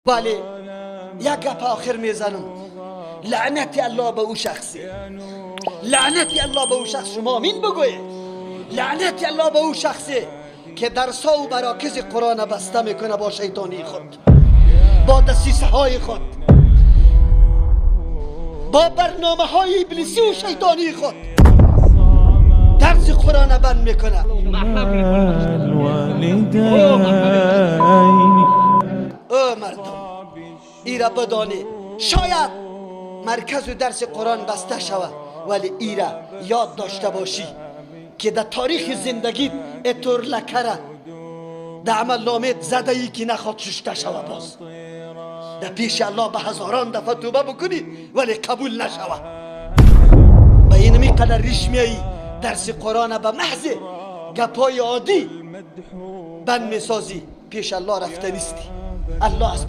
Бале, як гап охир мезанам. Лаънати Аллоҳ ба ӯ шахсе, лаънати Аллоҳ ба ӯ шахс, шумо амин бигӯед. Лаънати Аллоҳ ба ӯ шахсе ки дарсҳо ва марокизи Қуръонро баста мекунад бо шайтонии худ, бо дасисаҳои худ, бо барномаҳои иблисӣ ва шайтонии худ дарси Қуръонро банд мекунад. Ӯ мардум, ира бидонед, шояд марказу дарси Қуръон баста шавад, вале ира ёд дошта бошӣ, ки дар таърихи зиндагит этур лакара дар амалномаат задаӣ, ки нахоҳад шушта шава. Боз дар пеши Аллоҳ ба ҳазорон дафъа тавба бикунӣ, вале қабул нашавад. Ба инами қадар риш меоӣ, дарси Қуръона ба маҳзи гапҳои оддӣ банд месозӣ, пеши Аллоҳ рафта нестӣ. Аллоҳ аз